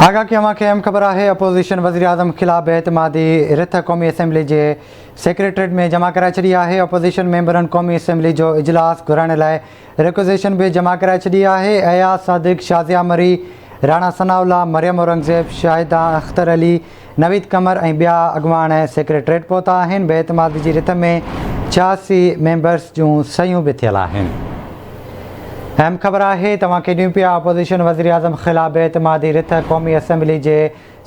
آگاهه اوهان کي اهم خبر آهي اپوزيشن وزيراعظم خلاف بي اعتمادي رٿ قومي اسيمبلي جي سيڪريٽريٽ ۾ جمع ڪرائي ڇڏي آهي اپوزيشن ميمبرن قومي اسيمبلي جو اجلاس گهرائڻ لاء ريڪوزيشن به جمع ڪرائي ڇڏي آهي اياز صادق، شازيه مري، راڻا ثناء الله، مريم اورنگزيب، شاهده اختر علي، نويد قمر ۽ ٻيا اڳواڻ سيڪريٽريٽ پهتا آهن، بي اعتمادي جي رٿ ۾ 86 ميمبرز جون صحيحون به ٿيل آهن. اهم خبر آهي توهان کي ڏيون پيا اپوزيشن وزيراعظم خلاف بي اعتمادي رٿ قومي اسيمبلي جي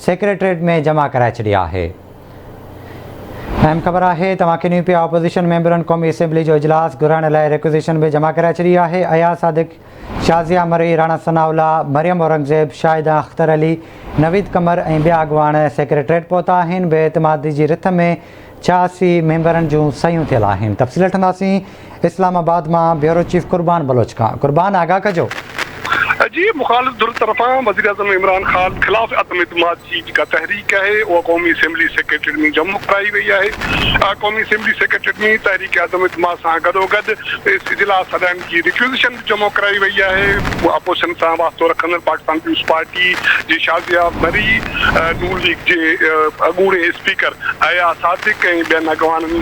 سيڪريٽريٽ ۾ جمع ڪرائي ڇڏي آهي. اهم خبر آهي توهان کي ڏيون پيا اپوزيشن ميمبرن قومي اسيمبلي جو اجلاس گهرائڻ لاء ريڪوزيشن به جمع ڪرائي ڇڏي آهي، اياز صادق، شازيه مري، راڻا ثناء الله، مريم اورنگزيب، شاهده اختر علي، نويد قمر ۽ ٻيا اڳواڻ سيڪريٽريٽ پهتا آهن، بي اعتمادي جي رٿ ۾ 86 ميمبرن جون صحيحون ٿيل آهن، تفصيل وٺنداسين اسلام آباد مان بيورو چيف قربان بلوچ کان، قربان آگاهه ڪجو. جي مخالف ڌر طرفان وزيراعظم عمران خان خلاف عدم اعتماد جي جيڪا تحريڪ آهي اها قومي اسيمبلي سيڪريٽريٽ ۾ جمع ڪرائي وئي آهي، قومي اسيمبلي سيڪريٽريٽ ۾ تحريڪ عدم اعتماد سان گڏوگڏ اجلاس سڏائڻ جي ريڪوزيشن به جمع ڪرائي وئي آهي، اپوزيشن سان واسطو رکندڙ پاڪستان پيپلز پارٽي جي شازيه مري، نون ليگ جي اڳوڻي اسپيڪر اياز صادق ۽ ٻين اڳواڻن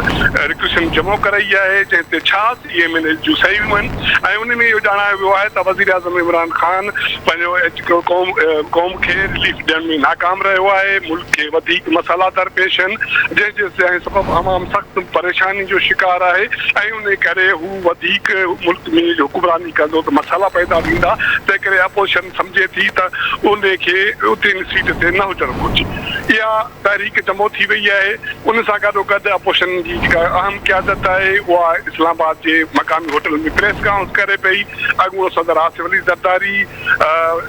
ريڪوزيشن جمع ڪرائي آهي، جنهن تي 86 ايم اين ايز جون صحيحون آهن ۽ ان ۾ اهو ڄاڻايو ويو آهي ته وزيراعظم عمران خان پنهنجو قوم قوم کي رليف ڏيڻ ۾ ناڪام رهيو آهي، ملڪ کي وڌيڪ مسئلا درپيش آهن، جنهن جي جنهن سبب عوام سخت پريشاني جو شڪار آهي ۽ ان ڪري هو وڌيڪ ملڪ ۾ حڪمراني ڪندو ته مسئلا پيدا ٿيندا، تنهن ڪري اپوزيشن سمجهي ٿي ته ان کي اتي ان سيٽ تي نه هجڻ گهرجي. اها تحريڪ جمع ٿي وئي آهي، ان سان گڏوگڏ اپوزيشن جي جيڪا اهم قيادت آهي اها اسلام آباد جي مقامي هوٽل ۾ پريس ڪانفرنس ڪري پئي، اڳوڻو صدر آصف علي زرداري،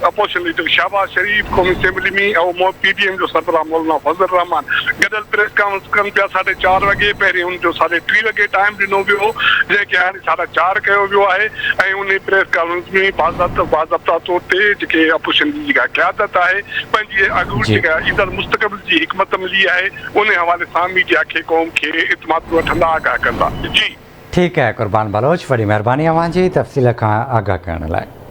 اپوزيشن ليڊر شهباز شريف قومي اسيمبلي ۾ ۽ پي ڊي ايم جو سربراهه مولانا فضل الرحمان گڏيل پريس ڪانفرنس ڪن پيا ساڍي چار وڳي پهرين ان جو ساڍي ٽي وڳي ٽائيم ڏنو ويو هو جنهن کي هاڻي ساڍا چار ڪيو ويو آهي ۽ انهي پريس ڪانفرنس ۾ باضابطا طور تي جيڪي اپوزيشن جي جيڪا قيادت آهي پنهنجي اڳوڻي جيڪا ايندڙ مستقبل جي حڪمت عملي آهي انهي حوالي سان ميڊيا کي قوم کي اعتماد ۾ وٺندا آگاهه ڪندا جي. ٺيڪ آهي قربان بلوچ وڏي مهرباني اوهان جي تفصيل کان آگاهه ڪرڻ لاء.